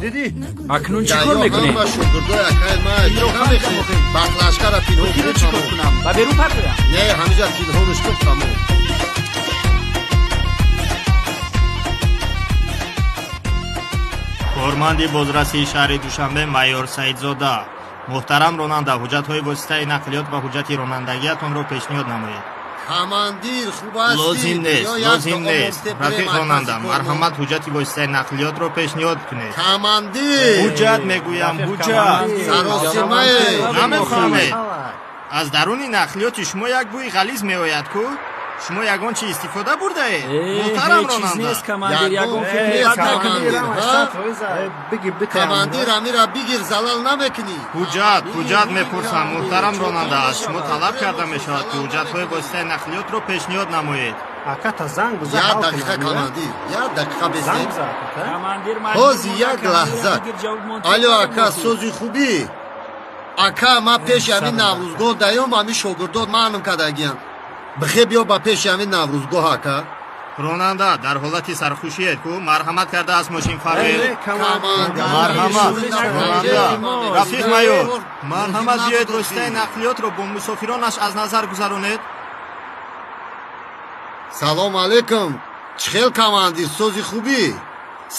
Дидӣ? Акнун чӣ кор мекунем? Ҳама шогирдои акай ма чӣ мехӯрем? Баклажкара пинҳон Киро кун, чӣ кор тамом. кунам? Ба берун партоям? Не, ҳамиҷа пинҳонаш кун, тамом. Корманди бозрасии шаҳри Душанбе майор Саидзода. Муҳтарам ронанда, ҳуҷҷатҳои воситаи нақлиёт ва ҳуҷҷати ронандагиатонро пешниҳод намоед. Командир, хуб ҳастӣ? Лозим нест. Биё як Лозим дуо нест. монте, Рафиқ бирем ронанда, маркази марҳамат, ҳуҷҷати воситаи нақлиётро пешниҳод кунед. Командир! Ҳуҷҷат мегӯям, ҳуҷҷат. Саросимае. Намефаҳмед? Аз даруни нақлиёти шумо як бӯи ғализ меояд ку. Шумо ягон чи истифода бурдаед, муҳтарам Ҳеҷ чиз ронанда? нест, командир, ягон Ягон фикри нест, бад накунед. командир. Командир, амира бигир, залал намекунӣ. Ҳуҷҷат, ҳуҷҷат мепурсам, муҳтарам ронанда. Аз шумо талаб карда мешавад, ки ҳуҷҷатҳои воситаи нақлиётро пешниҳод намоед. Аката занг биза. Як дақиқа, командир, як дақиқа Занг бесед. биза, ака. Командир, Ҳози маҷбур як монда, лаҳза. командира бигир, ҷавоб монте. Алё, ака, сози хубӣ? Ака, ман пеши ҳамин Наврӯзгоҳ даём, ҳамин шогирдот маънум кардагиян. Бихе, биё ба пеши ҳамин Наврӯзгоҳ, ака. Ронанда, дар ҳолати сархушиед ку. Марҳамат карда аз мошин фаред. Командир. Марҳамат, ронанда. Рафиқ майор, марҳамат, биёед, воситаи нақлиётро бо мусофиронаш аз назар гузаронед. Салом алейкум. Чӣ хел, командир, сози хубӣ?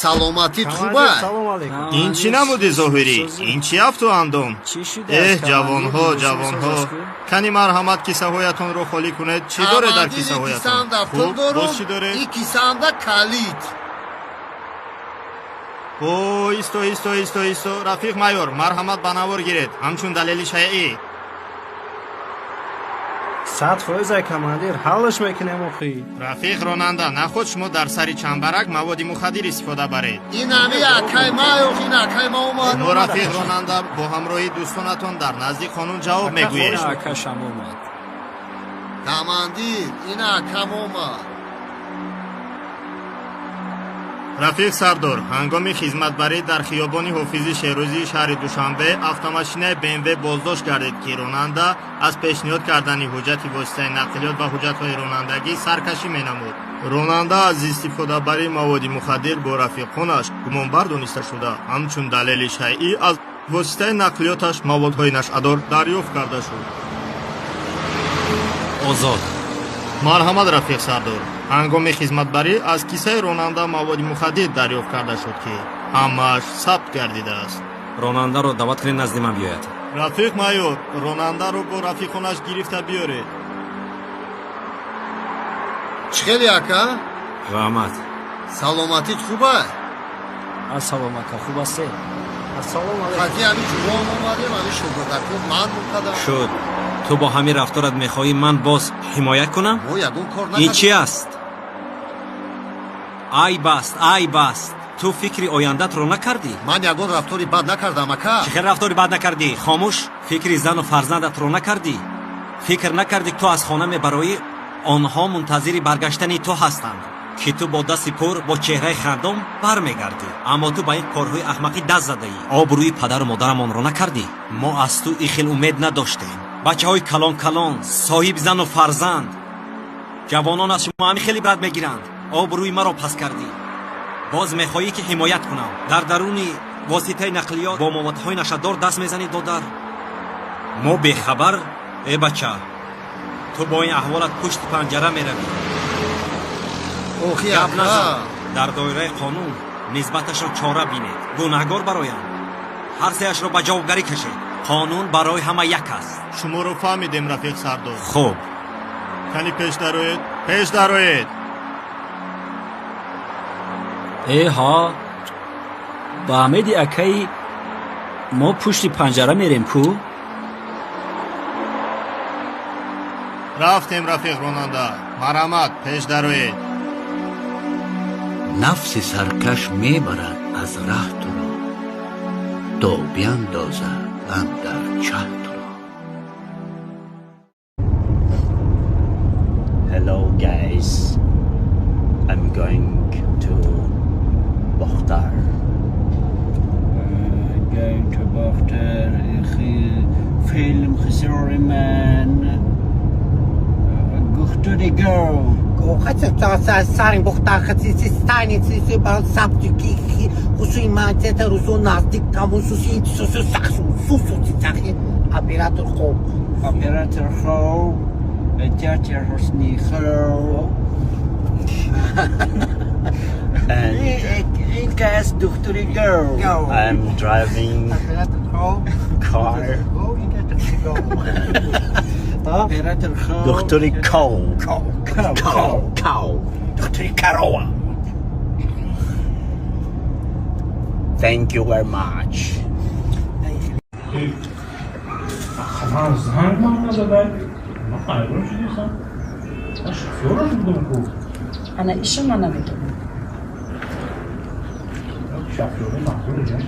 Саломатит хуба? Салом алейкум. Ин чӣ намуди зоҳирӣ? Ин чӣ афту андом? Чӣ шудааст, Эҳ, командир? ҷавонҳо, Либоси ҷавонҳо. соз аст ку? Кани, марҳамат, кисаҳоятонро холӣ кунед. Чӣ доред дар Командир, кисаҳоятон? кисаамда пул Хуб, дорум, боз чӣ доред? И кисаамда калид. О, исто, исто, исто, исто. Рафиқ майор, марҳамат, ба навор гиред ҳамчун далели шайъӣ. 100%, ай командир, ҳаллаш мекунем охи. Рафиқ ронанда, наход шумо дар сари чамбарак маводи мухаддир истифода баред? Ин ҳами акай ма, охи, ин акай ма омад. Шумо, рафиқ ронанда, бо ҳамроҳии дӯстонатон дар назди қонун ҷавоб мегӯед. Ина акашам омад. Командир, ин акам омад. Рафиқ сардор, ҳангоми хизматбарӣ дар хиёбони Ҳофизи Шерӯзии шаҳри Душанбе автомошинаи БМВ боздошт гардид, ки ронанда аз пешниҳод кардани ҳуҷҷати воситаи нақлиёт ва ҳуҷҷатҳои ронандагӣ саркашӣ менамуд. Ронанда аз истифодабарии маводи мухаддир бо рафиқонаш гумонбар дониста шуда, ҳамчун далели шайъӣ аз воситаи нақлиёташ маводҳои нашъадор дарёфт карда шуд. Озод. Марҳамат, рафиқ сардор, ҳангоми хизматбарӣ аз кисаи ронанда маводи мухаддир дарёфт карда шуд, ки ҳамааш сабт гардидааст. Ронандаро даъват кунед, назди ман биёяд. Рафиқ майор, ронандаро бо рафиқонаш гирифта биёред. Чӣ хели, ака? Раҳмат. Саломатит хуба? Ассалом, ака, хуб ҳастед? Ассалому алейкум. Хати ҳами ҷуром омадем, ҳами шогирдаку ман мукадам. Шуд. Ту бо ҳамин рафторат мехоҳӣ ман боз ҳимоят кунам? Мо ягон кор Ин чӣ накардем. аст? Айб аст, айб аст. Ту фикри ояндатро накардӣ? Ман ягон рафтори бад накардам, ака. Чӣ хел рафтори бад накардӣ? Хомӯш. Фикри зану фарзандатро накардӣ? Фикр накардӣ, ту аз хона мебароӣ, онҳо мунтазири баргаштани ту ҳастанд, ки ту бо дасти пур, бо чеҳраи хандон бармегардӣ, аммо ту ба ин корҳои аҳмақӣ даст задаӣ. Обрӯи падару модарамонро накардӣ. Мо аз ту ин хел умед надоштем. Бачаҳои калон калон, соҳиби зану фарзанд, ҷавонон аз шумо ҳамин хел ибрат мегиранд. Обрӯи маро паст кардӣ, боз мехоҳӣ, ки ҳимоят кунам. Дар даруни воситаи нақлиёт бо маводҳои нашадор даст мезанӣ. Додар, мо бехабар. Э, бача, ту бо ин аҳволат пушти панҷара меравӣ. Охи, Гап ака. назан. Дар доираи қонун нисбаташро чора бинед. Гунаҳгор бароянд, ҳар сеяшро ба ҷавобгарӣ кашед. Қонун барои ҳама як аст. Шуморо фаҳмидем, рафиқ сардор. Хуб. Кани, пеш дароед, пеш дароед. Э ҳа, ба Аҳмеди акаи мо пушти панҷара мерем ку. Рафтем, рафиқ ронанда, марҳамат, пеш дароед. Нафси саркаш мебарад аз раҳ туро, то биандозад андар чаҳ туро. Hello guys, I'm going to Bokhtar. Going to Bokhtar, فیلم خسرور من to the girl. Хусуи мантета русо наздик тамон суси сусу сахсу сусу сахи оператор хоб. Оператор хоб. Театр Хусни хоб. And این کس دکتری girl. I'm driving car. Оператор хоб. Доктори Коу. Коу. Коу. Доктори Кароа. Thank you very much. من زنگ من نزدن من حیران شدیستم من شفیارش بودم کو انا ایشو من نمیدونم. شفیاره مقبول جنگ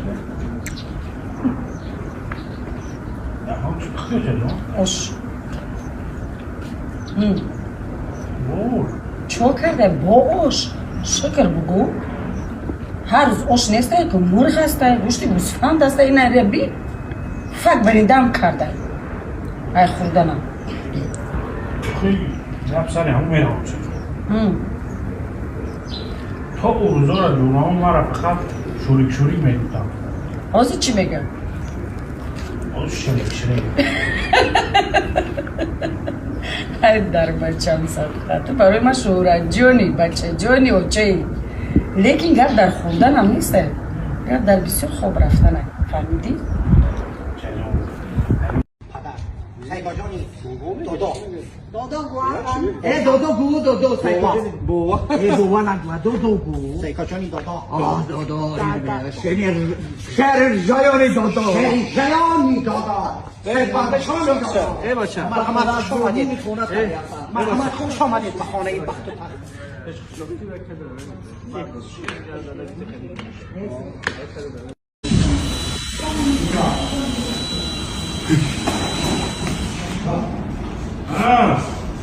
نه ها چی بخیره نه؟ ош بور чо карда бо ош шукр бугӯ ҳар рӯз ош нестай ки мурғ ҳастай гӯшти гӯсфанд ҳастай ина раби фак бариндам кардай ай хӯрданам. خیلی جب سر همون میرم تا او روزا را جونام مرا فقط شوریک شوریک میدیدم. ҳозир чӣ мегӯям؟ آز شرک شرک. ай дар бачам садқа ту барои ман шӯҳратҷони бачаҷони очаи лекин гап дар хӯрданам нестай гап дар бисёр хоб рафтанай фаҳмидӣ؟ Сайкоҷони додо. Додо гу. Э додо гу додо сайко. Бова. Э бова нагу додо гу. Сайкоҷони додо. آه додо شیر شیر جایانی додо. شیر جایانی додо. эй бача. марҳамат хуш омадед. марҳамат хуш омадед ба хонаи бахту тахт.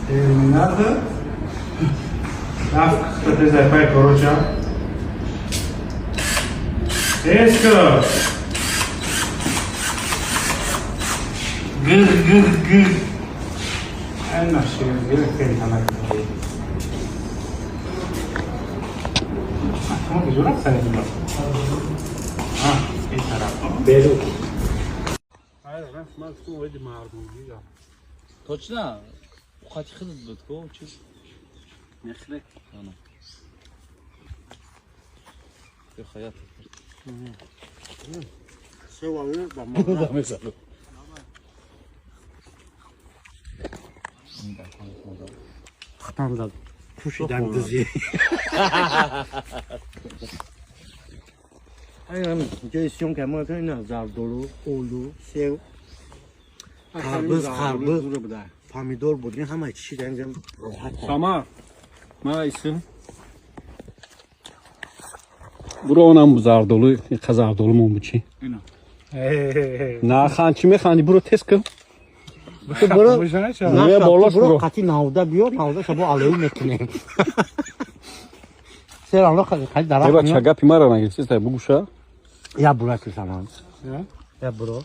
Терминатор. Рafт тезай пай короча. Тезка. Гыр гыр гыр. Ай наши гыр кентана. Шумо ки зӯр рафтанед ин ин тараф. Беру. Ай рафт ман гуфтам оиди мардумгӣ. Точно? Қати худат буд ко чиз? Мехре. Ана. Ё хаят. Пухтан пӯшидан дузи. ҷои съёмка мо ина зардолу, олу, сев, қарбуз, қарбуз, помидор буд. Ин ҳама чӣ дар инҷа роҳат. Самар. Ма исм. Буро онам зардолу, қа зардолу мон буд чӣ? На хан чӣ механди? Буро тез кун. Буро Не болош буро буро. қати навда биёр, навда шабо алои мекунем. Серано қати дарахт. Э бача гапи мара нагирсистай бугуша. Я бура ки саман. Я буро.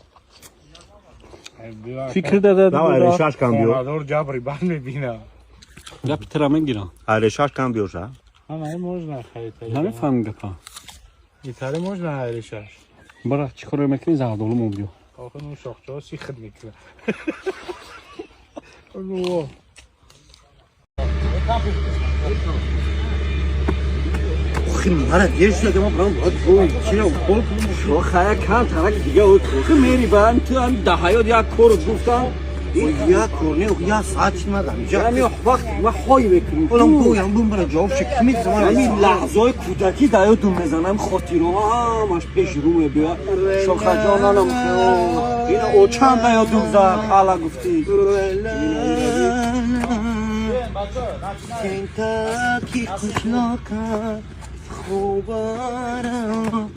Фикр дада. Давай решаш кам биё. Хонадор ҷабри банд мебина. Гапи тира мегирам. Решаш кам биё ша. Ана можно харид. Намефаҳмам гапа. Итаре можно решаш. Бара чӣ коро мекунӣ зардолу мон биё. Охир он шохчаҳо сихт мекунад. О. Охи мара дер шуда ма брам чиро шо хая кан тарак дига охи мери бан ту ам да ҳаёт як кор гуфтам як кор не як соат чи мадам ҷа ами вақт ма ҳой мекунӣ олам гӯям бум бара ҷавоб ши ки мезанам ами лаҳзаҳои кӯдакӣ да ёдум мезанам хотираҳо ҳамаш пеши рӯ мебиёяд шохаҷонанам ина очам да ёдум зад ала гуфтӣ. Кентаки қишлока хубарам.